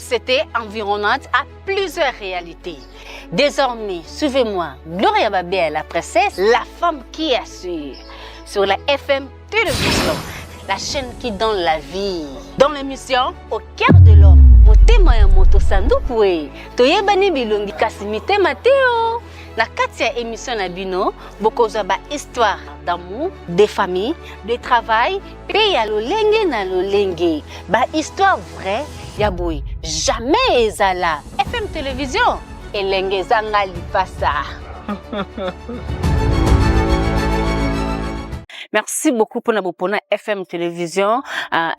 société environnante a plusieurs réalités. Désormais, suivez-moi, Gloria Babel, la princesse, la femme qui assure, sur la FM Télévision, la chaîne qui donne la vie. Dans l'émission Au cœur de l'homme, motema ya moto sanduku e toyebani bilongi kasi mitema te o na kati ya émission na bino bokozwa ba histoire d'amour, de famille, de travail mpe ya lolenge na lolenge, ba histoire vraie ya boye jamais ezala. FM Télévision, elenge ezanga lipasa. Merci beaucoup pour la FM Télévision.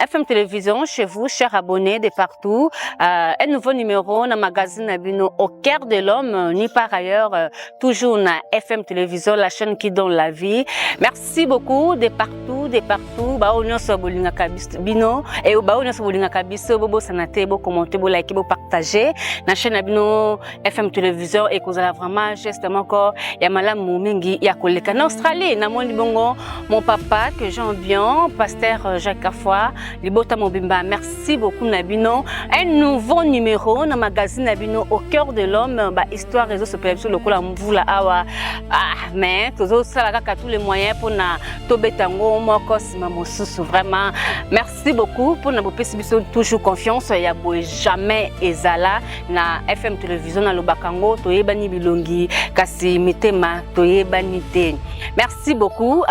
FM Télévision, chez vous, chers abonnés de partout. Un nouveau numéro dans le magazine na bino Au cœur de l'homme, ni par ailleurs, toujours na FM Télévision, la chaîne qui donne la vie. Merci beaucoup de partout, de partout. Ba oyo nyonso bolingaka bino et ba oyo nyonso bolingaka biso, bobosana te, bo commenter, bo liker, bo partager na chaîne na bino FM Télévision et kozala vraiment geste moko ya malamu mingi ya koleka. Na Australie, namoni bongo mon papa que j'aime bien, pasteur Jacques Kafoa, libota mobimba. Merci beaucoup na bino. Un nouveau numéro na magazine na bino Au cœur de l'homme, ba histoire réseau sopela biso lokola mvula awa. Ah, mais tozosala kaka tous les moyens mpona tobeta yango moko nsima mosusu. Vraiment merci beaucoup mpona bopesi biso toujours confiance ya boye jamais ezala na FM Télévision. Nalobaka yango, toyebani bilongi kasi mitema toyebani te. Merci beaucoup.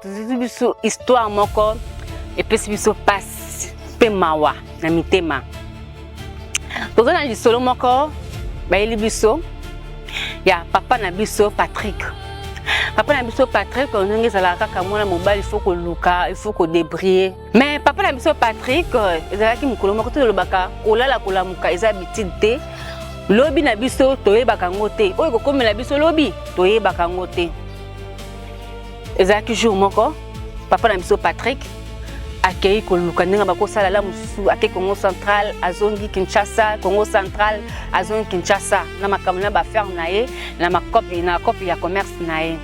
Tozwi biso histoire moko epesi biso pasi mpe mawa na mitema. Toza na lisolo moko bayeli biso ya papa na biso Patrick. Papa na biso Patrick, ndenge ezalaka kaka mwana mobali, il faut koluka, il faut kodébrouiller. Mais papa na biso Patrick, ezalaki mokolo moko, tolobaka kolala kolamuka eza habitude te. Lobi na biso toyebaka yango te, oyo ekokomela biso lobi toyebaka yango te. Ezalaki jour moko, papa na biso Patrick akei koluka ndenge bakosala la mosusu. Akei Congo Central, azongi Kinshasa, Congo Central, azongi Kinshasa, na makambo na baaffaire na ye, na makope na kope ya commerce na ye.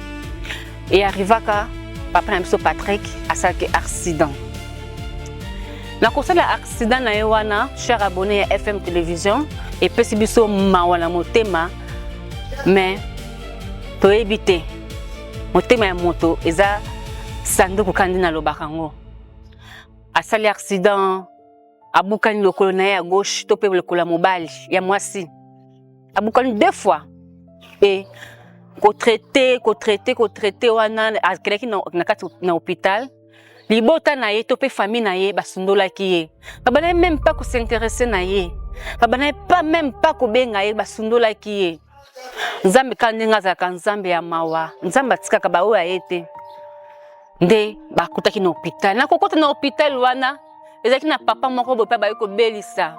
E arrivaka, papa na biso Patrick asalaki accident. Na kosala accident na ye wana, cher abonné ya FM Télévision, epesi biso mawa na motema, mais toyebi te, motema ya moto eza sanduku. Kandi nalobaka yango, asali accident, abukani lokolo na ye ya gauche to mpe lokolo ya mobali, ya mwasi, abukani deux fois. E kotraiter, kotraiter, kotraiter wana, akendaki na kati na hôpital. Libota na ye to mpe famille na ye basundolaki ye, babandaki même pas kos'intéresser na ye, babandaki pas même pas kobenga ye, basundolaki ye. Nzambe kaka ndenge azalaka Nzambe ya mawa, Nzambe atikaka baoyo ya ye te. Nde bakutaki na hôpital. Na kokota na hôpital wana, ezalaki na papa moko boye mpe baye kobelisa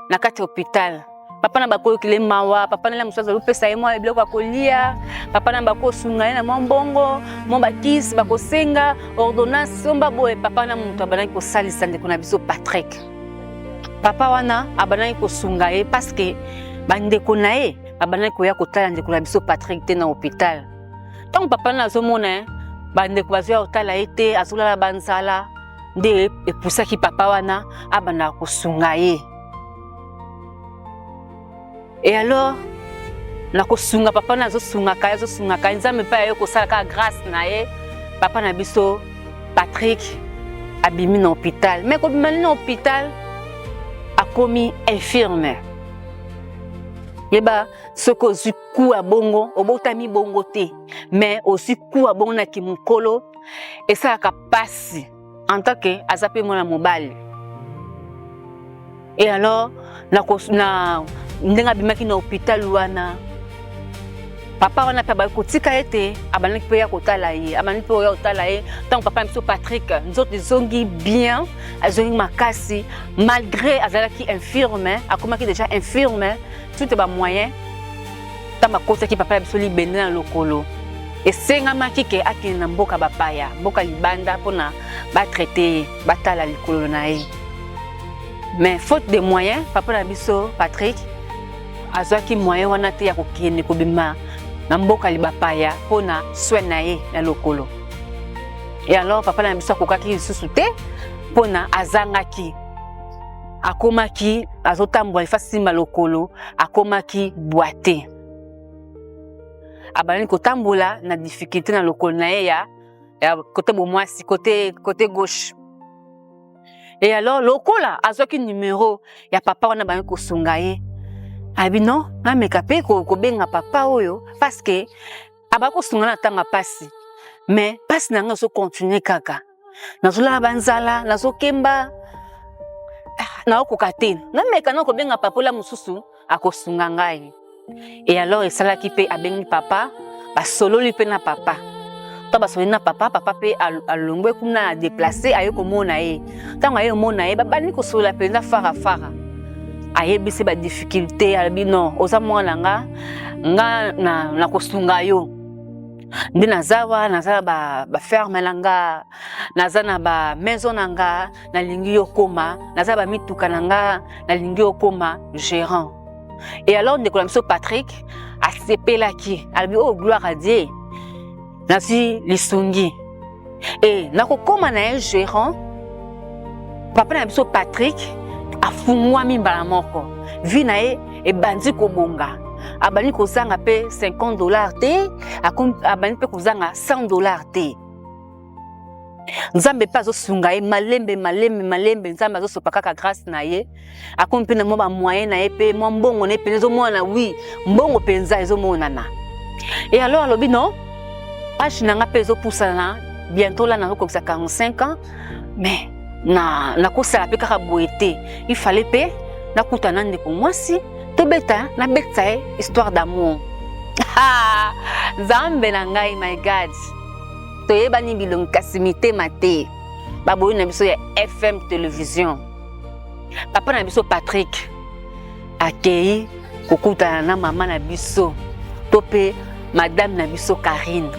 na kati ya hôpital. Papa na bakoyokele mawa, papa na mosusu azali kopesa ye mwa biloko ya kolia, papa na bakosunga ye na mwa mbongo, mwa bakisi, bakosenga ordonnance, somba boye. Papa na moto abandaki kosalisa ndeko na biso Patrick. Papa wana abandaki kosunga ye parce que bandeko na ye babandaki koya kotala ndeko na biso Patrick te na hôpital. Ntango papa na azomona bandeko bazoya kotala ye te, azolala banzala, nde epusaki papa wana abandaka kosunga ye. Et alors, na kosunga papa na azosungaka ye, azosungaka ye, Nzambe mpe aye kosala kaka grâce na ye. Papa na biso Patrick abimi na hôpital, mais kobima na hôpital, akomi infirme. Yeba, soki ozwi ku ya bongo, obotami bongo te, mais ozwi ku ya bongo na kimokolo, esalaka pasi en tant que aza mpe mwana mobali. Et alors, na ndenge abimaki na hôpital wana, papa wana mpe abaki kotika ye te, abandaki mpe ya kotala ye, abandaki mpe oya kotala ye. Ntango papa na biso Patrick nzoto ezongi bien, azongi makasi, malgré azalaki infirme, akomaki déjà infirme, tout bamoyen. Ntango akotaki papa na biso libende na lokolo, esengamaki ke akende na mboka bapaya, mboka libanda, mpona batraiter ye, batala likolo na ye. Mais faute de moyens, papa na biso Patrick azwaki moyen wana te ya kokende kobima na mboka libapaya mpona soin na ye na lokolo. Et alors, papa na biso akokaki lisusu te mpona azangaki. Akomaki azotambola, ifa simba lokolo, akomaki boite, abandaki kotambola na difficulté na lokolo na ye ya côté bomwasi, côté gauche. Et alors, lokola azwaki numero ya papa wana bangi kosunga ye, abi non, nameka mpe kobenga papa oyo, parce que abaki kosunga na ntango pasi, mais mpasi na ngai azocontinuer kaka, nazolala banzala, nazokemba, naokoka te. Nameka na kobenga papa ola mosusu akosunga ngai. Et alors esalaki mpe abengi papa, basololi mpe na papa. To basololi na papa, papa mpe alongwe kuna, adéplacer, aye komona ye. Ntango aye komona ye, babandi kosolola mpenza farafara. Ayebisi badifficulté, alobi: "Non, oza mwana nga, nga na kosunga yo nde naza wa, naza na baferme na nga, naza na bamaison na nga, nalingi yo koma, naza bamituka na nga, nalingi yo koma gérant." Et alors ndeko na biso Patrick asepelaki, alobi: "Oh, gloire à Dieu, nazwi lisungi e nakokóma na ye gérant." Papa na biso Patrick afungwami mbala moko, vie na ye ebandi kobonga, abandi kozanga mpe 50 $ te, abandi mpe kozanga 100 $ te. Nzambe mpe azosunga ye malembe malembe malembe, Nzambe azosopa kaka grâce na ye. Akomi mpe na mwa bamoyen na ye, mpe mwa mbongo na ye mpenza ezomonana, wi, mbongo mpenza ezomonana. Et alors alobi: "Non, âge na nga mpe ezopusana, bientôt la nazokokisa 45 ans, mais na nakosala mpe kaka boye te. Il fallait mpe nakutana na ndeko mwasi, tobeta, nabetisa ye histoire d'amour." Nzambe na ngai, my God, toyebani bilongi kasi mitema te. Baboyi na biso ya FM Télévision, papa na biso Patrick akei kokutana na mama na biso to mpe madame na biso Karine.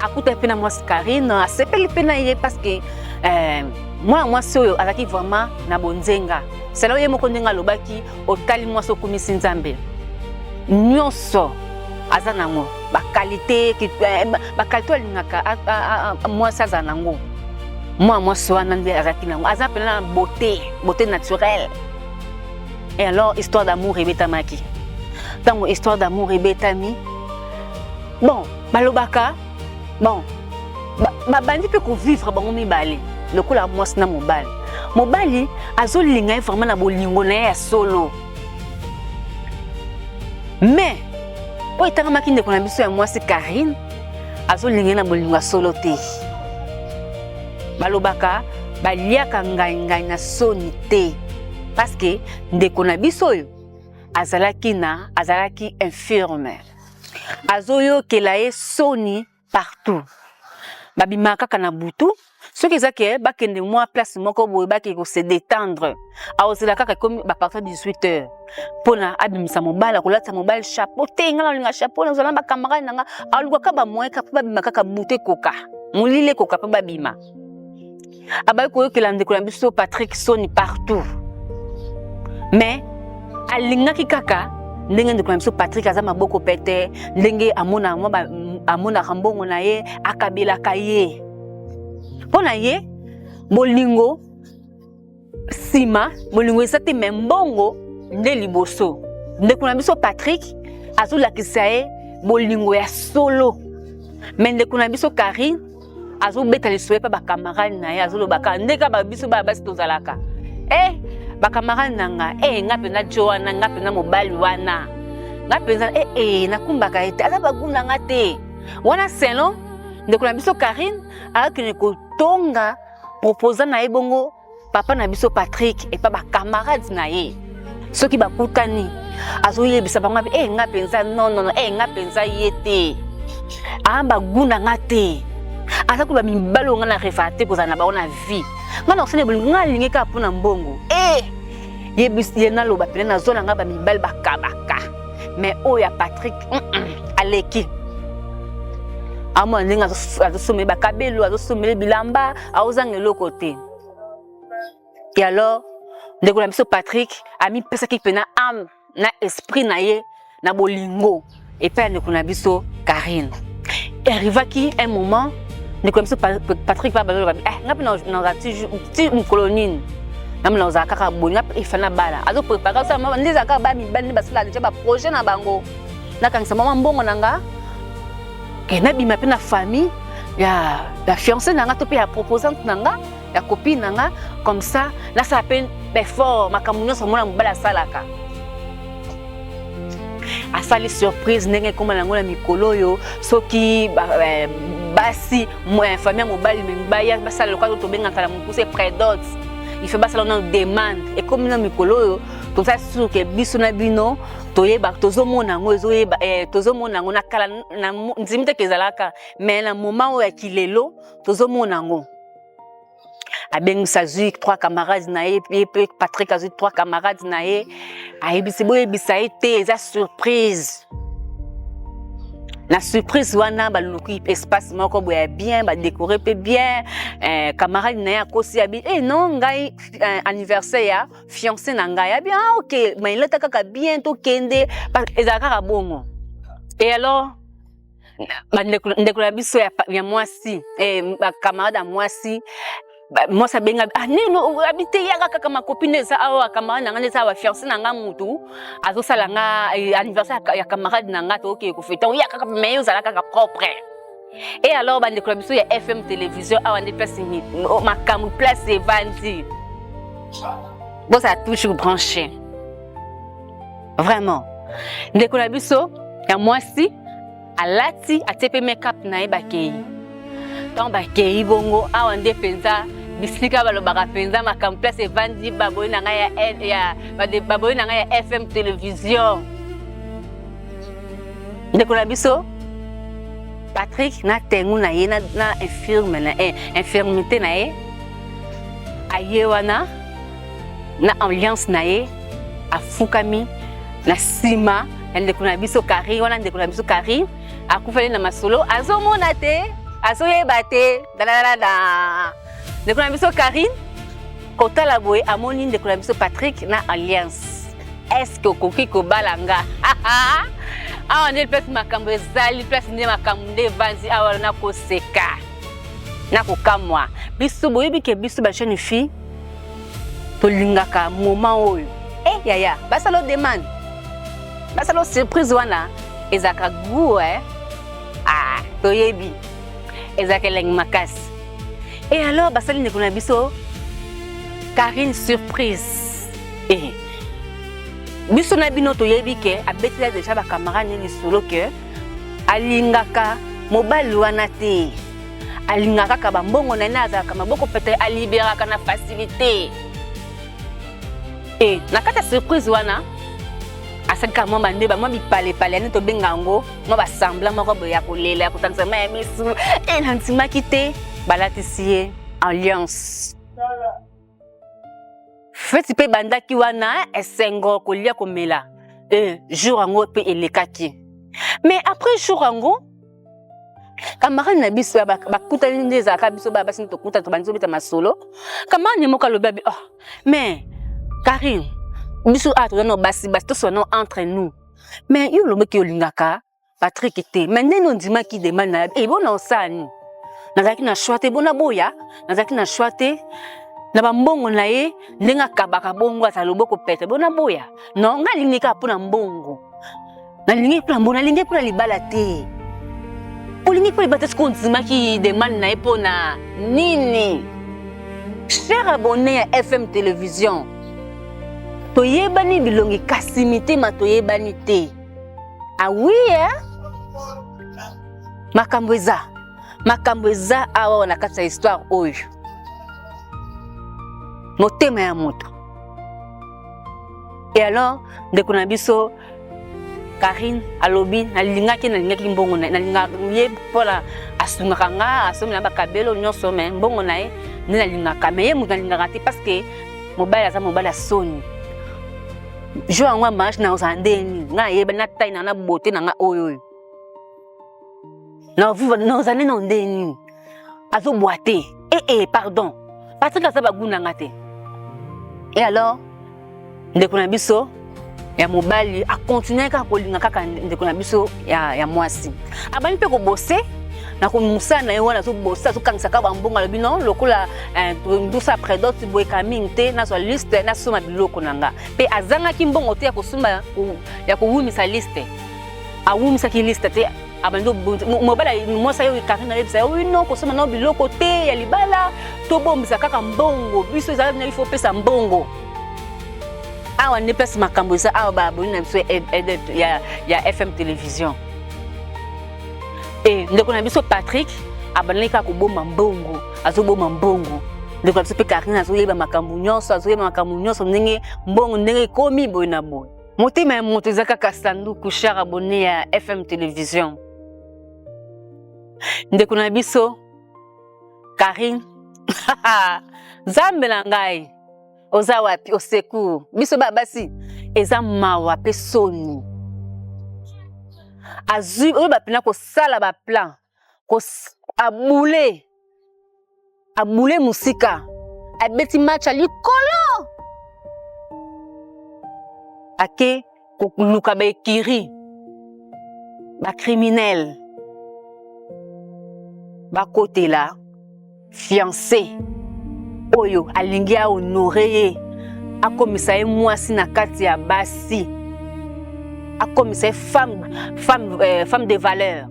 Akutani mpe na mwasi Karine, asepeli mpe na ye, parce que mwana mwasi oyo azalaki vraiment na bonzenga. Sala ye moko ndenge alobaki: "Otali mwasi, okumisi Nzambe, nyonso aza nango, baqualité, baqualité alingaka mwasi azala nango, mwana mwasi wana nde azalaki nango, aza mpenza na beauté, beauté naturelle." Et alors histoire d'amour ebetamaki. Ntango histoire d'amour ebetami, bon, balobaka, bon, babandi mpe kovivre bango mibale lokola mwasi na mobali. Mobali azolinga ye vraiment na bolingo na ye ya solo, mais oyo etangamaki ndeko na biso ya mwasi Karine azolinga ye na bolingo ya solo te. Balobaka baliaka ngai ngai na soni te, parce que ndeko na biso oyo azalaki infirme, azoyokela ye soni partout. Babimaka kaka na butu. Soki eza ke bakende mwa place moko boye, bakende kose détendre, akozela kaka ekomi bapartir 18 heures mpona abimisa mobali, akolatisa mobali chapeau te. "Nga nalinga chapeau, nazala na bacamarade na nga." Alukaka bamoyen kaka mpo babima kaka butu ekoka, molili ekoka mpo babima. Abaki koyokela ndeko na biso Patrick soni partout, mais alingaki kaka ndenge ndeko na biso Patrick aza maboko pete, ndenge amonaka mbongo na ye, akabelaka ye. Mpo na ye, bolingo nsima, bolingo eza te, mais mbongo nde liboso. Ndeko na biso Patrick azolakisa ye bolingo ya solo, mais ndeko na biso Karine azobeta lisolo mpe bacamarade na ye, azolobaka ndenge biso baya basi tozalaka: "E, bacamarade na nga, e, nga mpenza jo wana, nga mpenza mobali wana, nga mpenza e, e, nakumbaka ye te, aza bagoût na nga te." Wana selon ndeko na biso Karine akokende kotonga proposa na ye bongo papa na biso Patrick epa bacamarade na ye. Soki bakutani, azoyebisa bango abe: "E, nga mpenza, non, non, e, nga mpenza ye te, aa bagoût na nga te, aza koloba mibali oyo nga na rêver te kozala na bango na vie. Nga na kosala bolingo, nga alingi kaka mpo na mbongo. E, ye naloba pene, nazwa na nga bamibali bakabaka, mais oyo ya Patrick aleki." Amona ndenge azosomela bakabelo, azosomela bilamba, aozanga eloko te. Et alors ndeko na biso Patrick amipesaki mpenza âme na esprit na ye na bolingo epai ya ndeko na biso Karine. Arrivaki un moment, ndeko na biso Patrick mpe bazoloba: "Eh, nga mpe naza ti mokolo nini? Namona ozala kaka boye, nga efa na bala azoprépare osala mama nde ezalaka ba mibali nde basala deja baprojet na bango. Nakangisa mama mbongo na nga ke nabima mpe na famille ya fiancé na nga to mpe ya proposante na nga, ya copine na nga, comme ça nasala mpe effort. Makambo nyonso mona mobali asalaka, asali surprise ndenge ekóma nango na mikolo oyo. Soki basi, famille ya mobali baya basala lokola tobengaka na mokuse prédot, il faut basala nano demande. Ekómi na mikolo oyo, toza sûr ke biso na bino toyeba, tozomona yango, ezoyeba, tozomona yango na kala na ndimi teke ezalaka, mais na moment oyo ya kilelo tozomona yango. Abengisa, azwi trois camarades na ye, ye mpe Patrick azwi trois camarades na ye. Ayebisi: boyebisa ye te, eza surprise. Na surprise wana, baluki espace moko boye ya bien, badécorer mpe bien. Camarade na ye akosi, abi: "Eh non, ngai anniversaire ya fiancé na ngai." Abi: "Ah ok, ma elata kaka bien, tokende." Ezala kaka bongo. Et alors bandeko na biso ya mwasi, bacamarade ya mwasi, mwasi abenga: "Ah nini?" Abi: "Te, yaka kaka, macopine eza awa, camarade na nga nde eza awa, fiancé na nga mutu azosala nga anniversaire ya camarade na nga, tokokende kofêter, oya kaka, mais ozala kaka propre." Et alors bandeko na biso ya FM Télévision, awa nde place makambo, place evandi. Bozala toujours branché vraiment. Ndeko na biso ya mwasi alati, atie mpe make-up na ye, bakei. Ntango bakei bongo, awa nde mpenza bisika balobaka mpenza makambo, place evandi. Baboyi na ngai ya baboyi na ngai ya FM Télévision, ndeko na biso Patrick na tengu na ye na infirme na infirmité na ye, aye wana na alliance na ye, afukami na nsima ya ndeko na biso Kari wana. Ndeko na biso Kari akufeli na masolo, azomona te, azoyeba te. Daladada, ndeko na biso Karine kotala boye, amoni ndeko na biso Patrick na alliance: "Est-ce okoki kobala nga?" Awa nde place makambo ezali, place nde makambo nde evandi awa. Nakoseka, nakokamwa. Biso boyebi ke biso bajeune fille tolingaka moment oyo. E yaya, basala demande, basala surprise wana, ezalaka goût, eh? Ah, toyebi ezalaka elengi makasi. Et alors basali ndeko na biso Karine surprise. E biso na bino toyebi ke abetela deja bacamarade ne lisolo ke alingaka mobali wana te, alingaka kaka bambongo na ye, azalaka maboko pete, aliberaka na facilité. E na kati ya surprise wana, asalika mwa bande bamwa bipalepale ane tobenga yango mwa basemblant moko boye ya kolela, ya kotangisa mai ya misu. E na ndimaki te, balatisi ye alliance. Feti mpe ebandaki wana, esengo, kolia, komela. E jour yango mpe elekaki. Mais après jour yango, camarade na biso bakutani nde ezalaka biso baya basi tokuta, tobandi tobeta masolo. Camarade moko alobi abi: "Oh mais Karine, biso awa toza no basi basi, tosola no entre nous, mais yo olobaki olingaka Patrick te, mais ndenge ondimaki demande na ye, ebona osala nini?" "Nazalaki na choix te, bona boya, nazalaki na choix te na bambongo na ye, ndenge akabaka bongo, azala loboko pete, bona boya. Non, ngai alingi kaka mpo na mbongo, nalingi mpo na mbongo, nalingi mpo na libala te." "Olingi mpo libala te, soki ondimaki demande na ye mpo na nini?" Cher abonné ya FM Télévision, toyebani bilongi kasi mitema toyebani te. Awi, eh? Makambo eza, makambo eza awa na kati ya histoire oyo, motema ya moto. Et alors ndeko na biso Karine alobi: Nalingaki mbongo, nalingaka ye mpona asungaka nga, asomela bakabelo nyonso, mais mbongo na ye nde nalingaka, mais ye moto nalingaka te, parce que mobali aza mobali ya soni. Jour yango ya mariage na ozala nde nini? Ngai nayebani na taille na na beauté na nga oyo oyo naozala nde na nde nini? Azobwa te. Ee, pardon, Patrick aza bagoût na nga te." Et alors ndeko na biso ya mobali akontinue kaka kolinga kaka ndeko na biso ya mwasi, abandi mpe kobose. Na mosala na ye wana azobosa, azokangisa kaka bambongo, alobi non, lokola eh, ndusa predot boyeka mingi te, nazwa liste nasomba biloko na nga. Mpe azangaki mbongo te ya kosomba, ya kowumisa liste. Awumisaki liste te, abandi mobali mwasi ayo Karine ayebisa ye oui non, kosomba nao biloko te ya libala, tobombisa kaka mbongo biso ezala na ifo opesa mbongo. Awa nde place makambo eza awa, baaboni na biso ya FM Télévision. E ndeko na biso Patrick abandaki kaka kobomba mbongo, azobomba mbongo. Ndeko na biso mpe Karine azoyeba makambo nyonso, azoyeba makambo nyonso ndenge mbongo ndenge ekomi boye na boye. Motema ya moto eza kaka sanduku, cher abonné ya FM Télévision. Ndeko na biso Karine, Nzambe na ngai, oza wapi? Au secours biso ba basi, eza mawa mpe soni. Azwi oyo bapena kosala baplan, abule abule mosika, abeti match ya likolo, ake koluka baekiri bacriminel bakotela fiancé oyo alingi ahonore ye, akomisa ye mwasi na kati ya basi, akomisa ye femme de valeur.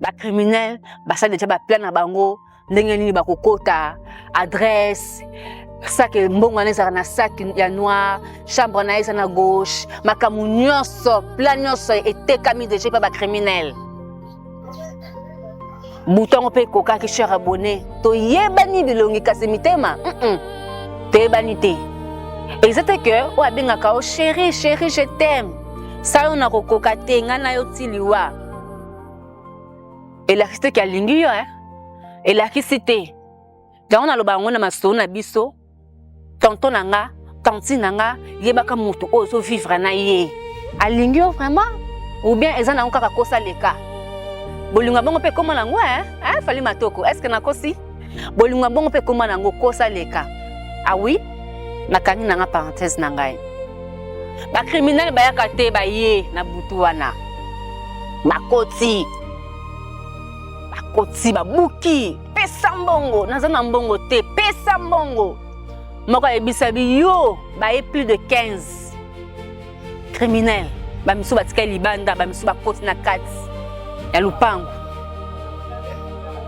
Bacriminel basali deja baplan na bango ndenge nini bakokota, adresse, sac, mbongo wana ezalaka na sac ya noir, chambre na ye eza na gauche, makambo nyonso, plan nyonso etekami deja epa bacriminel. Butu yango mpe ekokaki, cher abonné, toyebani bilongi kasi mitema toyebani te. Eza te ke oyo abengaka o chéri, chéri, je t'aime, sa yo nakokoka te, ngai na yo ti liwa, elakisi te ke alingi yo, eh? Elakisi te. Yango naloba yango na masolo na biso, tonton na nga, tantine na nga, yebaka moto oyo ozovivre na ye, alingi yo vraiment ou bien eza nango kaka kosaleka. Bolingo ya bongo mpe ekóma nango, eh? Eh, Fali Matoko, est ce que nakosi? Bolingo ya bongo mpe ekóma nango kosaleka. Awi, nakangi nanga parenthèse na ngai. Bacriminel bayaka te, baye na butu wana, bakoti, bakoti, babuki, pesa mbongo, naza na mbongo te, pesa mbongo. Moko ayebisa bi yo, baye plus de 15 criminel, bamisu batikali libanda, bamisu bakoti na kati ya lupango.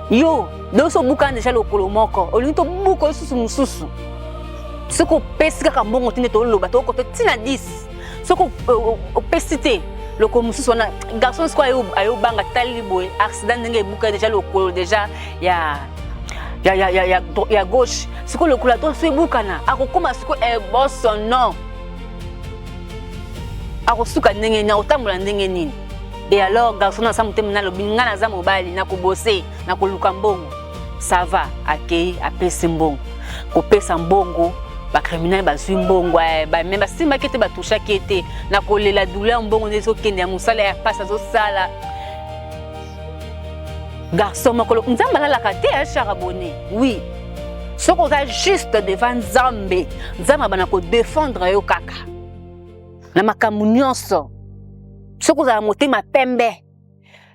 Yo donc obukana deja lokolo moko, olingi tobuka lisusu mosusu. Soki opesi kaka mbongo te, nde toloba tokokote ntina 10. Soki opesi te, lokolo mosusu wana. Garçon sikoyo ayobanga, talili boye accident ndenge ebuka deja lokolo deja ya gauche, sikoyo lokolo ya droite so ebukana, akokóma sikoyo ebosono, akosuka ndenge nini, akotambola ndenge nini? Et alors garçon naza motema, nalobi ngai naza mobali, nakobose, nakoluka mbongo, ça va. Akei, apesi mbongo, kopesa mbongo, bacriminel bazwi mbongo, me basimbaki te, batushaki ye te. Na kolela douleur, mbongo nde ezokende ya mosala ya pasi azosala garçon mokolo. Nzambe alalaka te, ya cher abonné. Oui, soki oza juste devant Nzambe, Nzambe abana kodefendre yo kaka na makambo nyonso. Soki ozala motema pembe,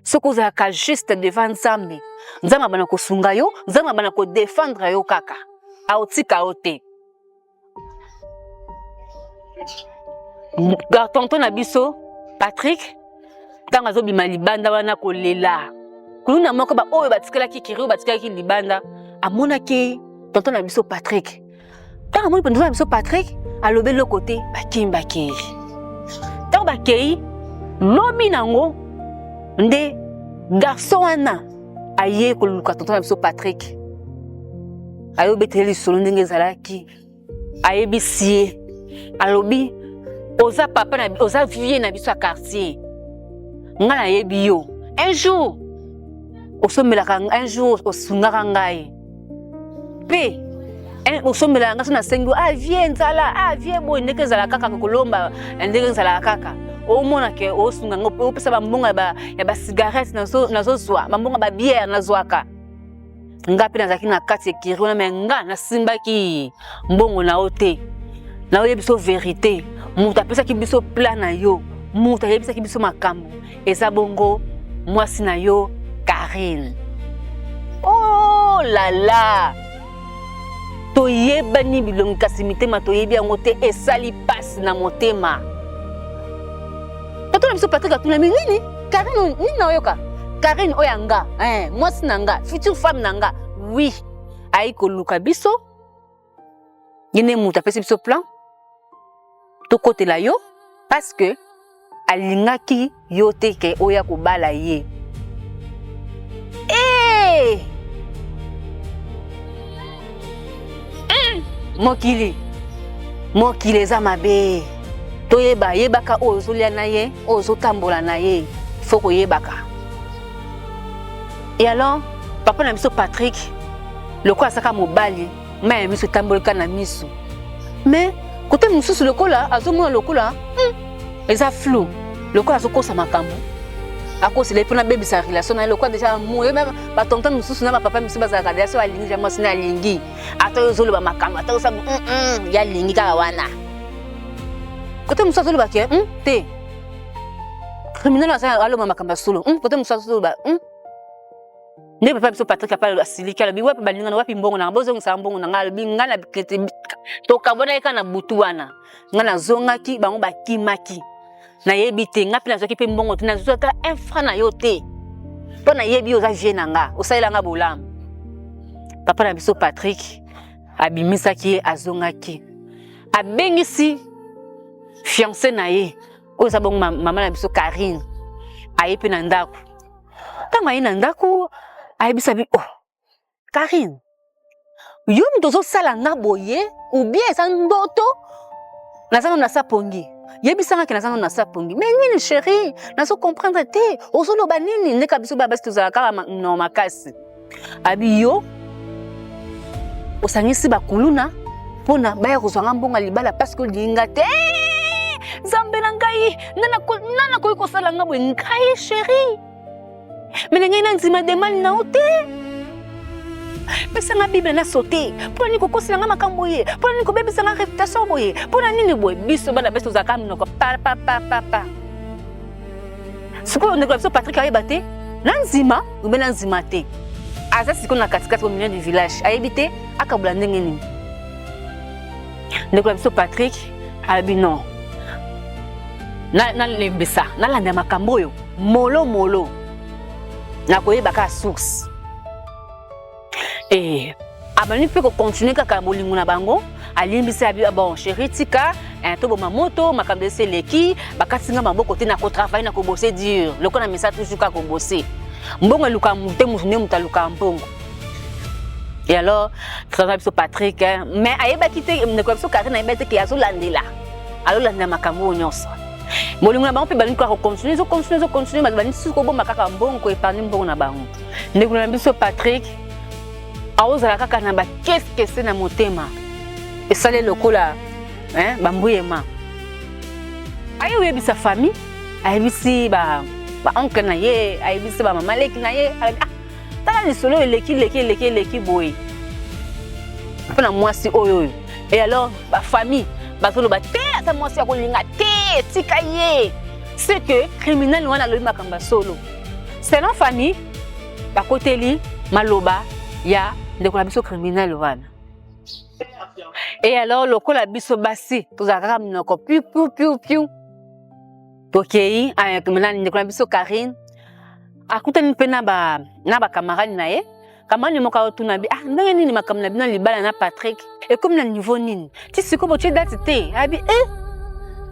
soki ozalaka juste devant Nzambe, Nzambe abana kosunga yo, Nzambe abana kodefendre yo kaka, aotika yo te. Tonton na biso Patrick, ntango azobima libanda wana kolela, kuluna moko baoyo batikalaki kiri, oyo batikalaki libanda, amonaki tonton na biso Patrick. Ntango amoni tonton na biso Patrick, alobi eloko te, bakimi, bakei. Ntango bakei, lobi nango nde garçon wana aye koluka tonton na biso Patrick, ayobeteli lisolo ndenge ezalaki, ayebisi ye, alobi oza papa na, oza vieux na biso ya quartier, ngai nayebi yo, un jour osombelaka, un jour osungaka ngai mpe osombelaka ngai. So nasengi, ah vieux, nzala, ah vieux, boye ndenge ezalaka kaka kolomba, ndenge ezalaka kaka, omona ke osunga ngai, opesa bambongo ya basigarete nazozwa, bambongo ya babiere nazwaka. Nga mpe nazalaki na kati ekiri wana, me nga nasimbaki mbongo na yo te. Naoyebi biso vérité, moto apesaki biso plan na yo, moto ayebisaki biso makambo eza bongo. mwasi na yo Karine. Oh la la! Toyebani bilongi kasi mitema toyebi yango te, esali pasi na motema. Tata na biso Patrick atunami nini? Karine nini nayoka? Karine oyo ya nga, eh, mwasi na nga, future femme na nga. Oui, ayi koluka biso. Ye nde moto apesi biso plan tokotela yo parce que alingaki yo te ke oya kobala ye. Hey! Mokili mokili eza mabe, toyeba yebaka oyo ozolia na ye, oyo ozotambola na ye, fo koyebaka. Et alors papa na biso Patrick lokola asaka mobali, mai ya miso etambolika na miso, mais kote mosusu lokola azomona lokola eza flou, lokola azokosa makambo, akosela ye mpona abebisa relation na ye, lokola deja amour ye. Batonton mosusu na bapapa mosusu bazalaka deja so alingi ja mwasi na alingi, ata oyo ozoloba makambo, ata osala ye alingi kaka wana. Kote mosusu azoloba ke te criminel aza aloba makambo ya solo, kote mosusu azoloba nde papa biso Patrick apa asiliki, alobi wapi balingana, wapi mbongo nanga, bozongisa mbongo na ngai. Alobi ngai na tokabwana ye kaka na butu wana, ngai nazongaki, bango bakimaki, nayebi te, ngai mpe nazwaki mpe mbongo te, nazwaki ata un franc na yo te, mpo nayebi yo oza vie na nga, osalela nga bolamu. Papa na biso Patrick abimisaki ye, azongaki, abengisi fiancé na ye oyo eza bongo mama na biso Karine, aye mpe na ndako. Ntango aye na ndako, ayebisa bi: oh Karine, yo moto ozosala nga boye ou bien eza ndoto? Naza nano na sapongi, yebisanga ke naza nano na sapongi. Mais nini chéri, nazo comprendre te, ozoloba nini? Ndeka biso baya basi tozala kaka no makasi. Abi yo osangisi bakuluna mpona baya kozwa nga mbongo ya libala parce que olinga te. Nzambe na ngai, nga nakoki kosala nga boye? Ngai chéri, me na ngai nandima demande na yo te. Pesanga Bible na sote. Mpo na nini kokosela nga makambo boye? Mpo na nini kobebisa nga réputation boye? Mpo na nini boye? Biso bana basi tozalaka monoko papapapapa. Sikoyo ndeko na biso Patrick ayeba te na nzima obe na nzima te, aza sikoyo na katikati au milieu du village, ayebi te akabola ndenge nini. Ndeko na biso Patrick alobi non, nalembisa, nalanda makambo oyo molo molo, nakoyeba kaka source. E abandi mpe kocontinue kaka bolingo na bango, alimbisi, abi: bon chéri, tika toboma moto, makambo esi eleki, bakati nga maboko te, nakotravaille, nakobose dur lokola na mesa, toujours kaka kobose. Mbongo eluka te, motu nde moto alukaka mbongo. Et alors frère biso Patrick, mais ayebaki te, ndeko ya biso Karine ayebaki te ke azolandela, azolandela makambo oyo nyonso. Bolingo na bango mpe balingi kaka kocontinue, ezocontinue, ezocontinue, bato balingi susu kobomba kaka mbongo, koépargne mbongo na bango. Ndeko na biso Patrick aozala kaka na bakeskese na motema, esali lokola bambuyema. Aye oyebisa famille, ayebisi baoncle na ye, ayebisi bamama leki na ye: ah, tala lisolo eleki eleki eleki eleki boye mpona mwasi oyo oyo. Et alors bafamille bazoloba te, aza mwasi ya kolinga te, tika ye. C'est que criminel wana alobi makambo ya solo. Selon famille, bakoteli maloba ya ndeko na biso criminel wana. Et alors lokola biso basi tozala kaka monoko piu piu piu piu, tokei na ndeko na biso Karine, akutani mpe na bacamarade na ye. Camarade moko aotuna bi: ah, ndenge nini makambo na bino libala na Patrick ekomi na niveau nini? Ti sikoyo botie date te. Abi: e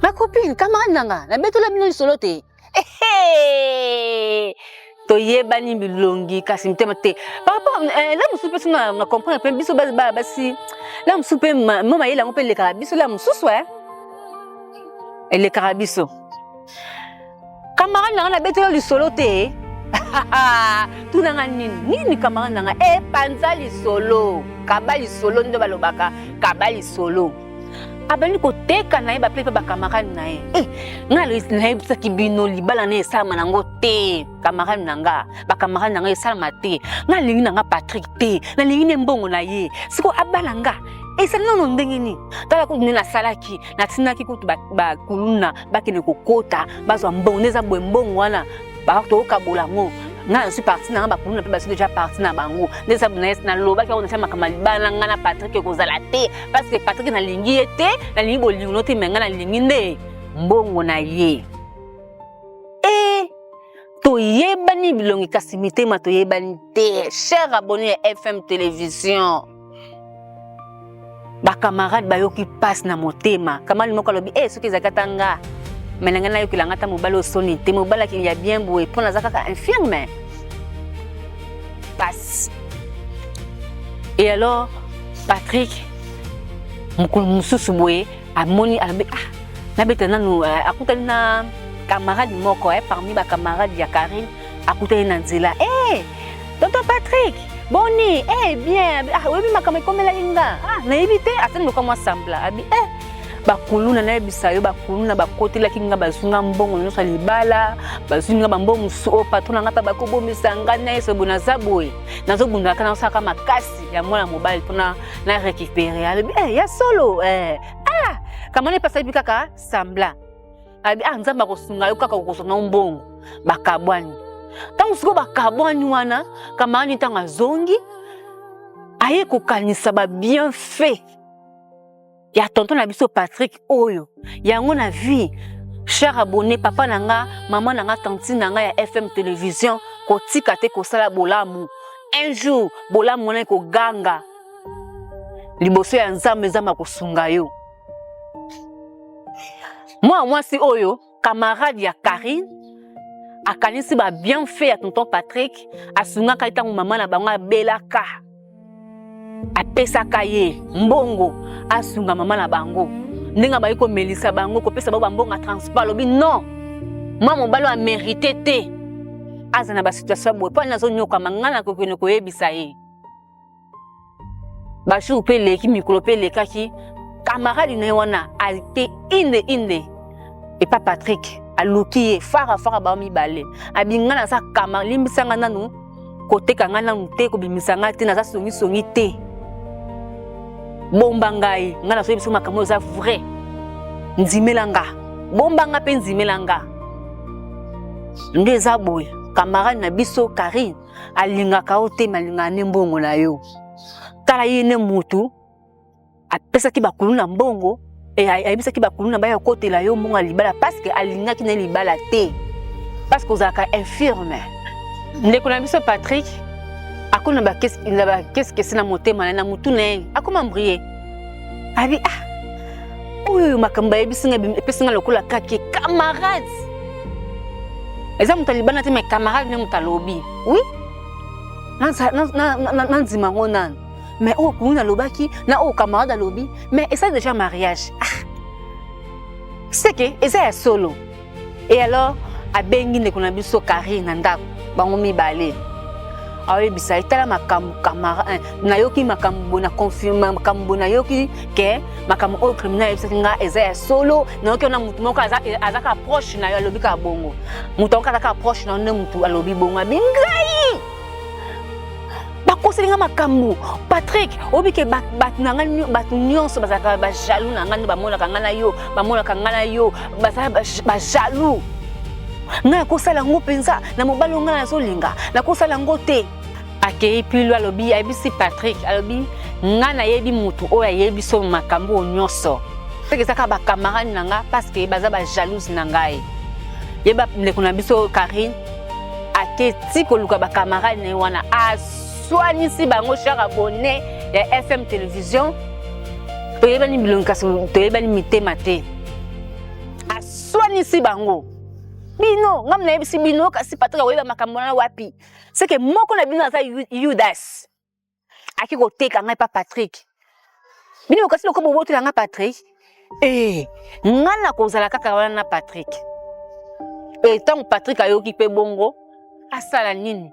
ma copine, camarade na nga, nabetola bino lisolo te, toyebani bilongi kasi mitema te. Par rapport la mosusu mpe so na comprendre mpe biso baya basi, la mosusu mpe mo mayele yango mpe elekaka biso, la mosusu elekaka biso. Camarade na nga, nabetela lisolo te, tunanga nini nini. Camarade na nga epanza lisolo, kaba lisolo, nde balobaka kaba lisolo. Abandi koteka na ye baple mpe bacamarade na ye: e nga nayebisaki bino, libala na esalama nango te. Camarade na nga, bacamarade na nga, esalama te. Nga alingi na nga Patrick te, nalingi nde mbongo na ye. Sikoyo abala nga, esali nano ndenge nini? Tala kutu nde nasalaki, natindaki kutu bakuluna bakende kokota, bazwa mbongo nde eza boye. Mbongo wana Tokokabola yango, ngai nazwi parti na ngai, bakuluna mpe bazwi deja parti na bango. Nde eza nalobaki yango, natia makambo ya libala na ngai na Patrik ekozala te, parce que Patrik nalingi ye te, nalingi bolingo no te, me ngai nalingi nde mbongo na ye. E toyebani bilongi kasi mitema toyebani te. Cher abonné ya FM Télévision, bacamarade bayoki mpasi na motema. Camarade moko alobi: "E, soki ezalaki ata nga, me na ngai nayokela nga ata mobali osoni te, mobali akili ya bien boye, mpo naza kaka infirme." Pasi. Et alors Patrick, mokolo mosusu boye, amoni, alobi: "Ah, nabeta nanu." Akutani na camarade moko parmi bacamarade ya Karine. Akutani na nzela: "Eh, tonton Patrick, boni?" "Eh, bien." "Ah, oyebi makambo ekomelaki nga?" "Ah, nayebi te." Asali loka mwa sambla, abi: "Eh, bakuluna, nayebisa yo, bakuluna bakotelaki nga, bazwi nga mbongo nyonso ya libala, bazwi nga bambongo mosusu oyo patron na nga mpe bakobomisa nga na ye. Boye naza boye, nazobundaka, nazosalaka makasi ya mwana mobali mpona na récupérer." Alobi: "Eh, ya solo?" "Eh, ah." Kamani epasi, ayebi kaka sambla, abi: "Ah, Nzambe akosunga yo kaka, okozwa na mbongo." Bakabwani. Ntango sikoyo bakabwani wana, camarade ntango azongi, aye kokanisa babienfait ya tonton na biso Patrick oyo yango na vie. Cher abonné, papa na nga, mama na nga, tantine na nga ya FM Télévision, kotika te kosala bolamu. Un jour bolamu wana ekoganga liboso ya Nzambe, Nzambe akosunga yo. Mwana mwasi oyo, camarade ya Karine, akanisi babienfait ya tonton Patrick. Asungaka ye ntango mama na bango abelaka, apesaka ye mbongo asunga mama na bango. Ndenge abayi komelisa bango, kopesa bango bambongo ya transport, alobi: "Non, mwa mobali oyo amérite te aza na basituation boye, mpo ani azonyokama ngai, nakokende koyebisa ye." Bajour mpe eleki, mikolo mpe elekaki, camarade na ye wana ate inde inde epa Patrick, aluki ye fara fara, bao mibale. Abi: "Ngai naza kama, limbisanga nanu, koteka ngai nanu te, kobimisa ngai te, naza songisongi te, bomba ngai. Ngai nazoyebisa makambo oyo eza vrai, ndimela nga, bomba nga mpe ndimela nga. Nde eza boye, camarade na biso Karine alingaka yo te, me alingaka nde mbongo na yo. Tala, ye nde mutu apesaki bakulu na mbongo, ayebisaki bakulu na baya kokotela yo mbongo ya libala, parce que alingaki na libala te, parce que ozalaka infirme." Ndeko na biso Patrick akómi na bakesikesi na motema na ye, na mutu na ye, akóma embrouillé. Abi: "Ah, oyo makambo ayebisi nga epesi nga lokola kake camarade eza moto alibana te, mais camarade nde moto alobi. Oui, nandima yango nanu, mais oyo kuluna alobaki na oyo camarade alobi, mais esali déjà mariage. Ah, seke eza ya solo." Et alors abengi ndeko na biso Karine na ndako, bango mibale. Aoyebisa ye: "Tala makambo, camarade, nayoki makambo boye, na confirme makambo boye, nayoki ke makambo oyo criminel ayebisaki nga eza ya solo. Nayoki wana motu moko aza kaka proche na yo alobi kaka bongo. Moto yango aza kaka proche na yo nde motu alobi bongo." Abi: "Ngai bakoseli nga makambo. Patrick, oyebi ke bato na ngai, bato nyonso bazalaka bajaloux na ngai, nde bamonaka ngai na yo, bamonaka ngai na yo, bazala bajaloux. Ngai nakosala yango mpenza na mobali oyo ngai nazolinga, nakosala yango te." Akei pilu, alobi, ayebisi Patrick, alobi: "Ngai nayebi motu oyo ayebi so makambo oyo nyonso, soki eza kaka bacamarade na nga, parce que baza bajalouse na ngai." Yeba, ndeko na biso Karine ake ti koluka bacamarade na ye wana, aswanisi bango. Cher abonné ya FM Télévision, toyebani bilongi kasi toyebani mitema te. Aswanisi bango: "Bino, ngam nayebisi bino, kasi Patrik akoyeba makambo wana wapi? Seke moko na bino aza Judas, aki koteka ngai pa Patrik. Bino kasi loko bobotela nga Patrik, e ngai nakozala kaka wana na Patrik." E ntango Patrik ayoki mpe bongo, asala nini?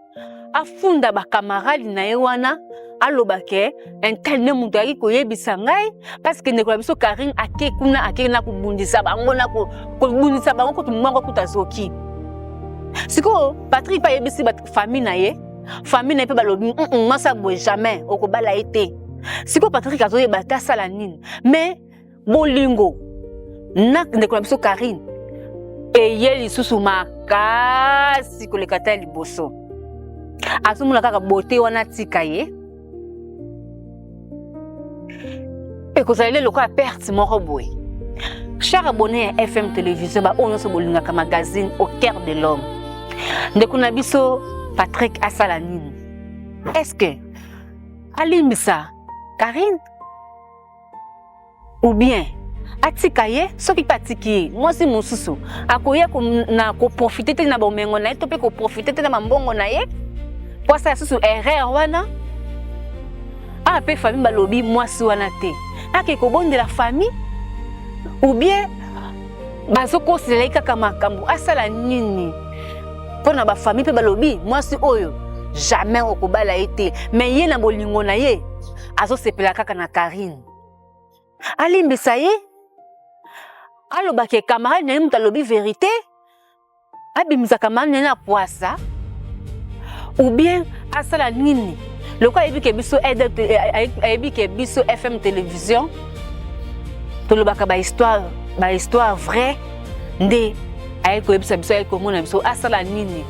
Afunda bacamarade na ye wana, aloba ke un tel nde moto ayaki koyebisa ngai, parce que ndeko na biso Karine ake kuna, ake na kobundisa bango, na kobundisa bango kutu, moko kutu azoki. Sikoyo Patrik mpe ayebisi famille na ye, famille na ye mpe balobi: "Mwasi boye, jamais okobala ye te." Sikoyo Patrik azoyeba te asala nini, mais bolingo na ndeko na biso Karine. Eye lisusu makasi koleka ta liboso. Azomona kaka beauté wana atika ye. Ekozala lelo lokola perte moko boye. Cher abonné ya FM Télévision, ba oyo nyonso bolingaka magazine au cœur de l'homme. Ndeko na biso Patrick asala nini? Est-ce que alimbisa Karine ou bien atika ye? Soki mpe atiki ye, mwasi mosusu akoya na koprofite te na bomengo na ye to mpe koprofite te na bambongo na ye mpo asala susu erreur wana. Awa mpe famille balobi mwasi wana te ake kobondela famille ou bien bazokoselela ye kaka makambo. Asala nini mpo na bafamille? Mpe balobi mwasi oyo jamais okobala ye te, mais ye na bolingo na ye azosepela kaka na Karine. Alimbisa ye, alobaka camarade na ye moto alobi vérité, abimisa camarade na ye na poasa, ou bien asala nini? Lokola ayebi ke biso ayebi ke biso FM Télévision tolobaka bahistoire, bahistoire vrai, nde aye koyebisa biso, aye komona biso. Asala nini?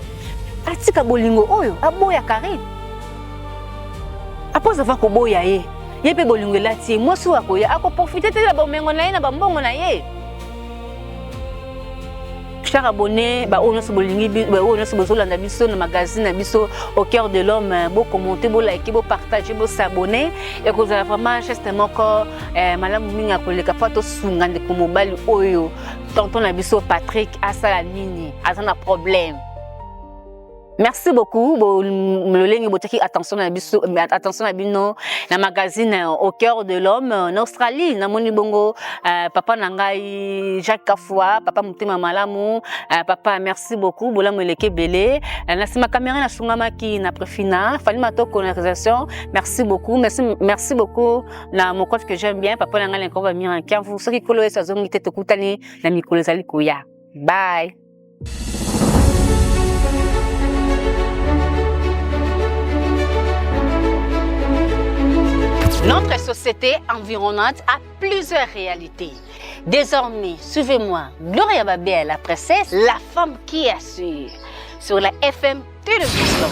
Atika bolingo oyo, aboya Karine. Apres ava koboya ye, ye mpe bolingo elati ye. Mwasi oyo akoya akoprofite te na bomengo na ye, na bambongo na ye. Cher abonné, baoyo nyonso bolingi, baoyo nyonso bozolanda biso na magazine na biso Au cœur de l'homme, bokommente, bolike, bopartage, bosabonne. Ekozala vraiment geste moko malamu mingi ya koleka mpo tosunga ndeko mobali oyo, tonton na biso Patrick. Asala nini? Aza na problème. Merci beaucoup lolenge botiaki attention na biso, attention na bino na magazine Au cœur de l'homme. Na Australie namoni bongo papa na ngai Jacques Kafua, papa motema malamu. Papa, merci beaucoup, bolamu eleki ebele. Na nsima caméra nasungamaki na Prefina Fani Matoko na réalisation. Merci beaucoup, merci, merci beaucoup na mon coach que j'aime bien, papa na ngai Lenkoba Mira Kiamvu. Soki Nkolo Yesu azongi te, tokutani na mikolo ezali koya. Bye. Notre société environnante a plusieurs réalités. Désormais, suivez-moi, Gloria Babel, la princesse, la femme qui assure, sur la FM Télévision,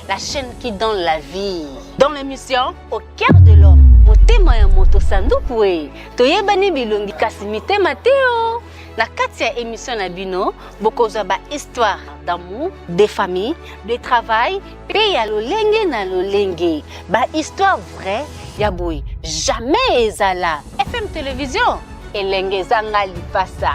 la chaîne qui donne la vie. Dans l'émission Au cœur de l'homme, motema ya moto sanduku e, toyebani bilongi kasi mitema te o. Na kati ya émission na bino, bokozwa ba histoire d'amour, de famille, de travail, mpe ya lolenge na lolenge. Ba histoire vraie ya boye jamais ezala. FM Télévision, elenge ezanga lipasa.